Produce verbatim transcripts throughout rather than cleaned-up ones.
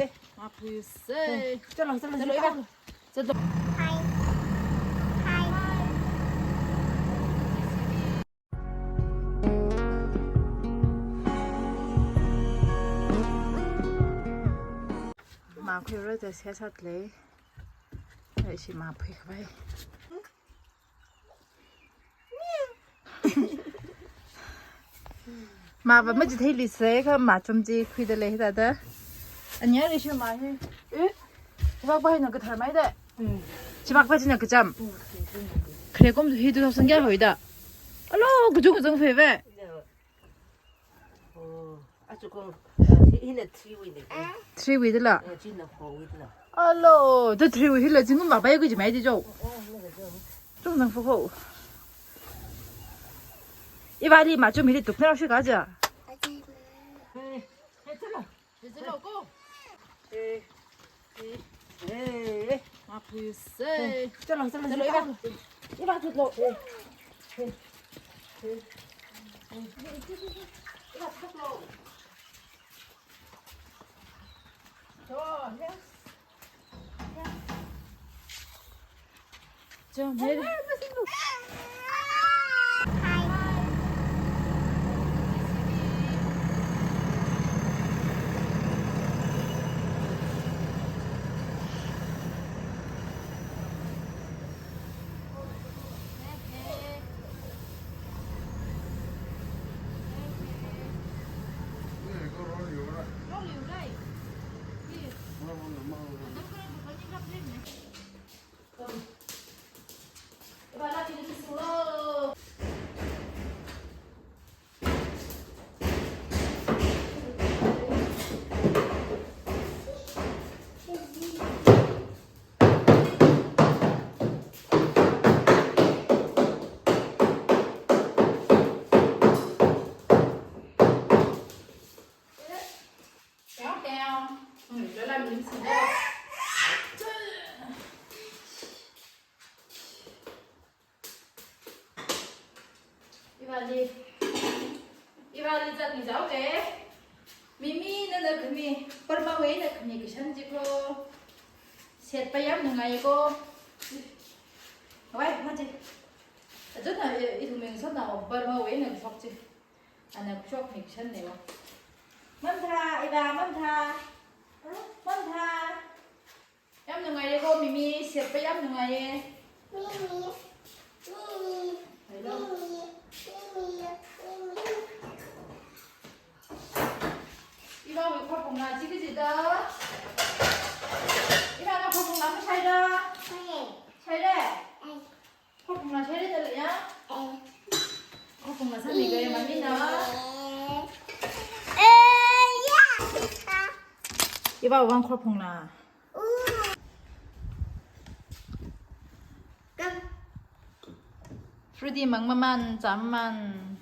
Eh, maphuise. Chalo, chalo, chalo, chalo. Chalo. Hi. Hi. Makhuirada sesat lei. Ai, ishi maphui khavai. Mava machitheiluisai kha machum chi khuida lei hithāda. Anya leishu ma hi. Eh? Chivakpa hina kathar maida. Chivakpa china kacham. Khare kum hi two thousand kayā hoida. Alo, kachung kachung feiva. Oh, achu kong, uh, hi-, hina three wui ne. Three wui dala. Uh, china four wui dala. Alo, the three wui hila zingkum mavai kuji maida jo. Oh, oh, hina jo. Chungzang fuko. Ivāli machum hili tukna shi kaja. Eh, eh, chalo. Chalo ko. Eh. Eh, eh, maphuise. Chalo, chalo, chalo, chalo. Iva. Iva, chalo. Eh, eh, eh, eh. Iva, chalo. Oh, yes. Yes. Chalo, meri. Ivāli. Ivāli zatni zao ke. Mimi nana khami, parmawui eina khami kashan jiko. Setpa yāmnungai ko. Wai, maji. Ajana, eh, ithumwui ngasotnao, parmawui eina kashok ji. Ana kashok mi kashan ne wa. Mantha, Iva, mantha. Mantha. Yāmnungai ko, Mimi, setpa yāmnungai. Mimi. Mimi. Hello. Mimi. Mimi. Mimi. Ivāwui khorphungna chi kaji da. Ivāna khorphungna mashaira. Hai. Shaira. Hai. Khorphungna shaira da ya. Hai. Khorphungna sāmi kaya mamina. Eh, ya. Ivāwui vang khorphungna. Fruity mang maman, cham maman.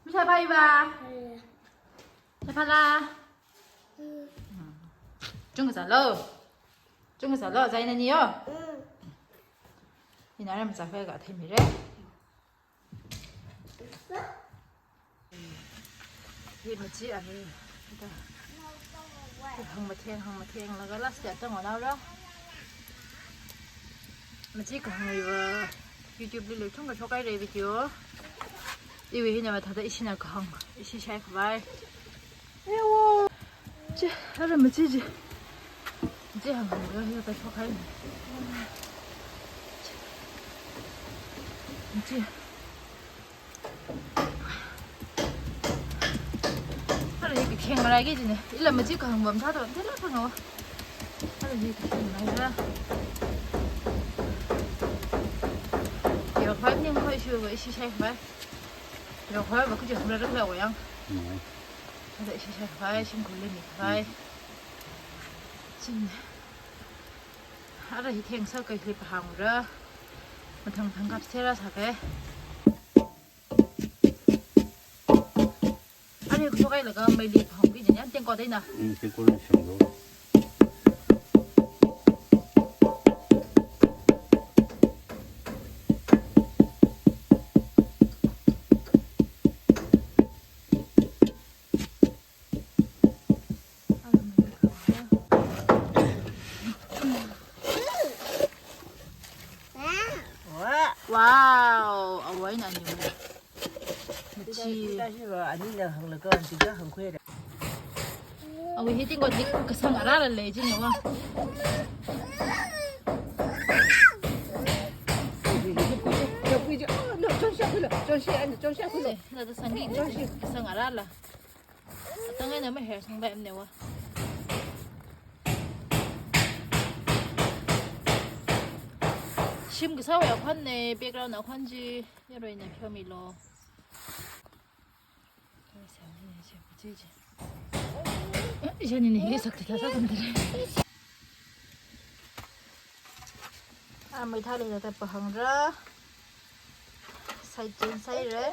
Misa bai ba. Misa pala. Chung sa lo. Chung sa lo, zai na ni yo. Ina ram sa fe ka thei mi re. Hi machi a hi. Hāng matheng, hāng matheng laga last ya tang ona ra. Machi kahāng iva YouTube li lei chung kashok ai re video. Iwui hina mathāda ishina kahāng, ishi shai khavai. Ewo. Chi, ara machi chi. Chi hānghāngda hi ta shokhai. Chi. Ara hi kakheng rai ke jine. Ila machi kahāng bam tha to, tela pa ngawa. Ara hi kakheng rai ra. Yo, five ning khoi shu, ishi shai khavai. Yo, khavai va kuja hura rang la wayang. Mm. Ada ishi shai khavai, shimkhur lei mikhavai. Mm. Chim. Ara hi theng sa kai hli pahang ra. Mathang thang kap sera sa kai. Ara hi kuso kai laga mai li pahang ki jen yan tengko dai na. Mm, tengko na shang lo. Wow, awai na ni. Machi. Ita hi ba, ani na hang laga, tika hang khuira. Awai hi tingko dik kasang ara la lei jine wa. Nada sangi kasang ara la. Atang ai na ma hair sang ba em ne wa. Shim kasā wui akhon ne, background akhon chi, yarui na pheomilo. Ishani ni hili sakti ta sa kumtare. A, mai thā lei ta pahang ra. Side change sai re.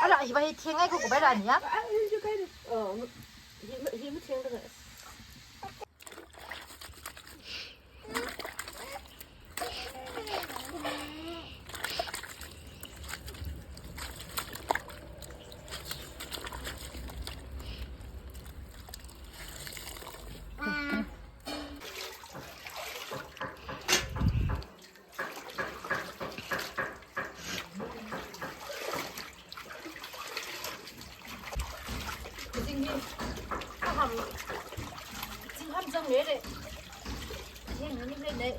Ara, hi ba hi theng ai ko ko bai ra ni ya. Zing hi, aham, zing ham zang le le. Zing ni le le.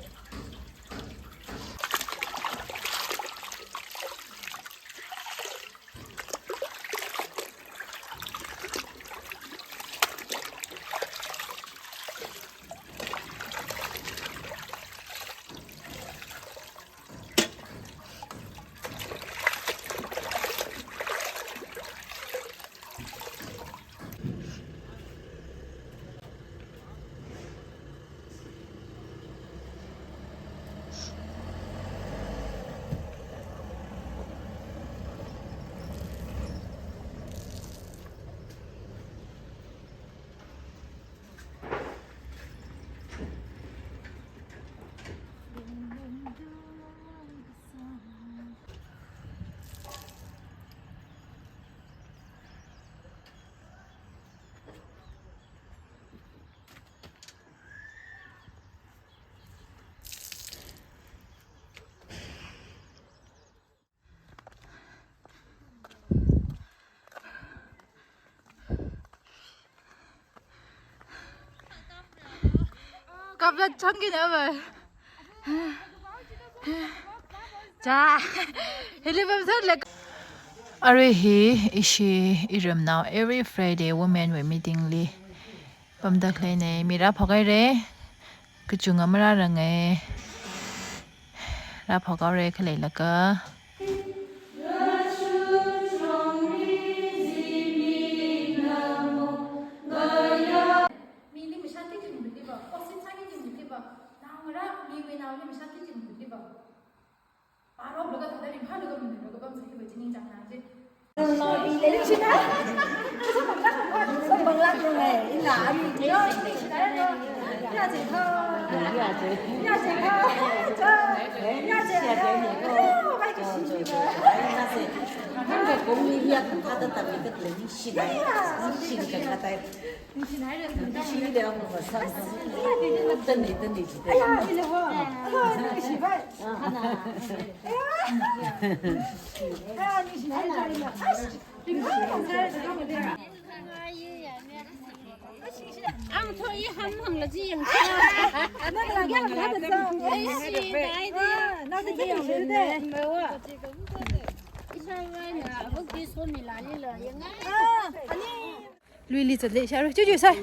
Kapla changki na ba. Cha. Hili pamsar le. Arui hi ishi iramnao every Friday women wui meeting li pamda khalei ne, mi rāphok haira. Kachunga marāranga. Rāphok haora khalei laga. Luili zatle sharui, chuichui sai.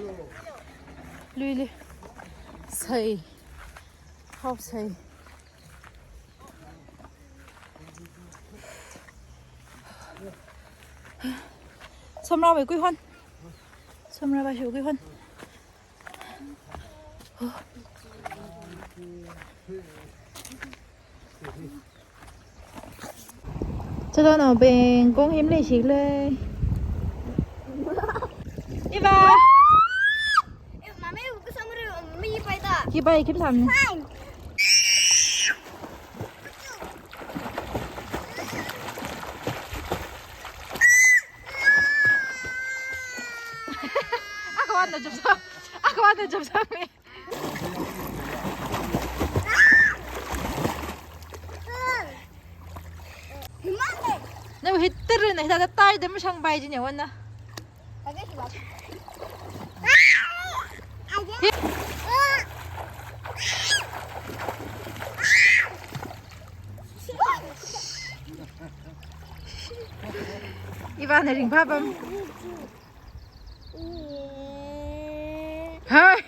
Luili. Sai. Hao sai. Samrawui kuihon. Samrawui kuihon. Chalo no beng kong him le shik le. Iva. Eh, mami, buku samru, mi pai ta. Ki pai, kim sam. Fine. Ako wana jump sa. Ako wana jump sa mi. Nao hitter na hita tai da mashang bai jin ya wana. Iva na ring pha pam. Hai.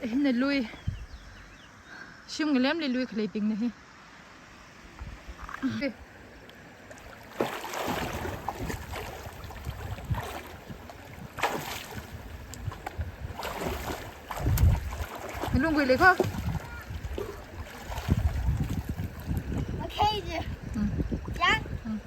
Hina lui. Shim ngalemli lui khaleibing na hi. Lunggui le ko. Okay, je. Hmm. Ya. Hmm.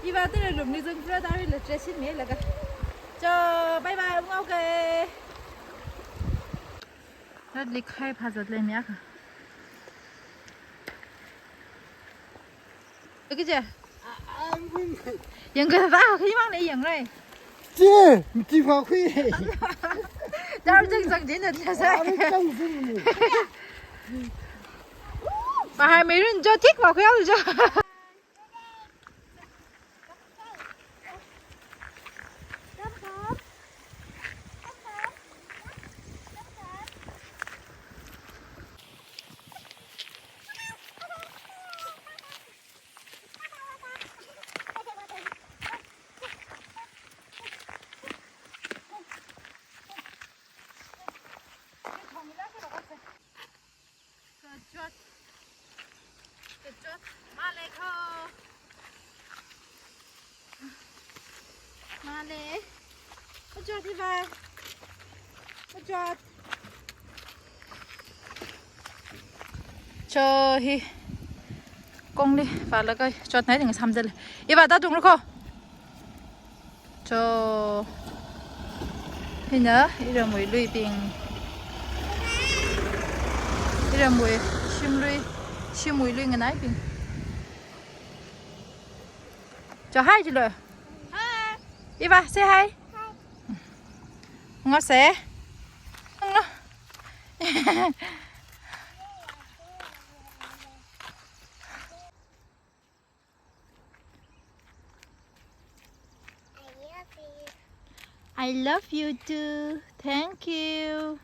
Iva tera lumli zung pura tari le dress in me laga. Cho, bye bye, ngau ke. Rat likhai phazat le mi aka. Oke je. Yang ke ba, kau mang le yang rai. Je, mati pa kui. Dar jang jang je na dia sai. Dar jang jang. Bahai merun jo thik pa kui al jo. Good job. Good job. Male ko. Male. Good job, Iva. Good job. Cho hi. Kongli, palaga, chotnai ding samjal. Iva, ta tung ruko. Cho. Hina, iramwui luibing. Iramwui, shimlui, shimwui lui nganaibing. Cho hi jilo. Hi. Iva, say hi. Hi. Ngase. Ngo. I love you too. Thank you.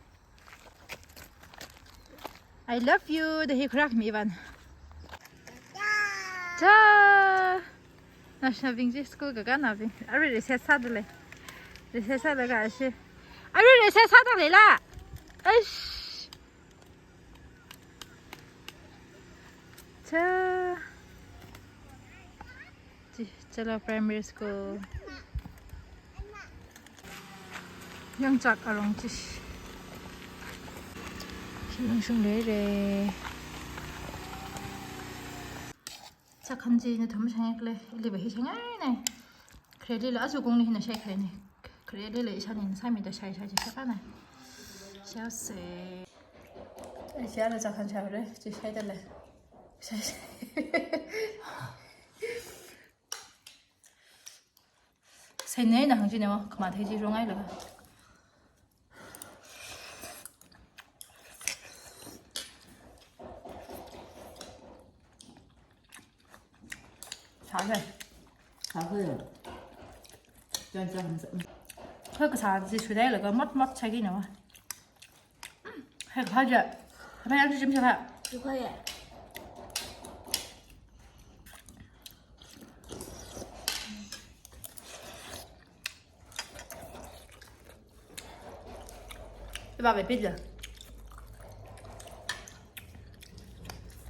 I love you. The hi khrak mi van. Ta. National bing je school ka ka na bing. Are recess sa dale. Recess sa daga shi. Are recess sa dale la. Aish. Cha. Chi, Chala Primary School. Yangchak arong chi. Shilung shung leire. Chakhan chi nathum shang kle, ili ba hi shang ai nai. Khareli la azu kong ni hina shai khai ni. Khareli la isha ni sami da shai shai chi shaka nai. Shao se. Ai, shia la chakhan shao re, chi shai da le. Shai shai. Sai nei na hang chi ne wa, kama thei chi rong ai la. Sākhui. Sākhui. Chān chān. Kha kasā chi shuidai laga mot mot chāki nawa. Hai kha ja. Kha yang chi chim chaka. Shukhai ya. Iba be pizza.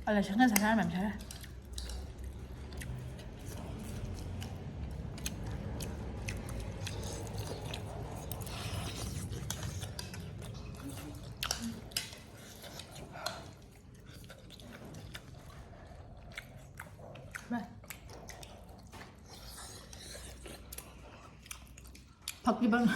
Ala shakna sakar mam shara. Phak ni bang.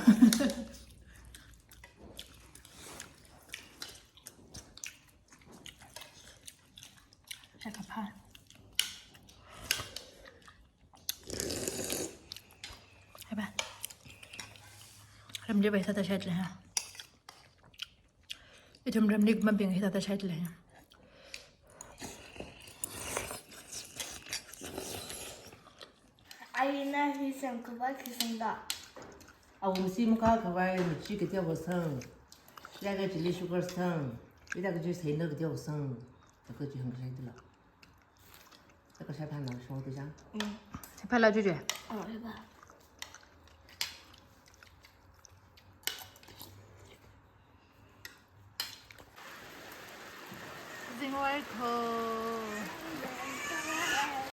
Chakapha. Hai ba. Ramli bai sa ta shat le ha. Ithum ramli mabing hithāda shai le. Aina hi semkhavai khi sangda. Awungsi makakhavai machi kateowa sang. Yaga chili sugar sang. Ida kaji saina kateowa sang. Taka chi hangshai tula. Taka shai phan nang shong tu jang. Mm. Shai phan la ju ju. Oh, shai phan. Zingwai kho.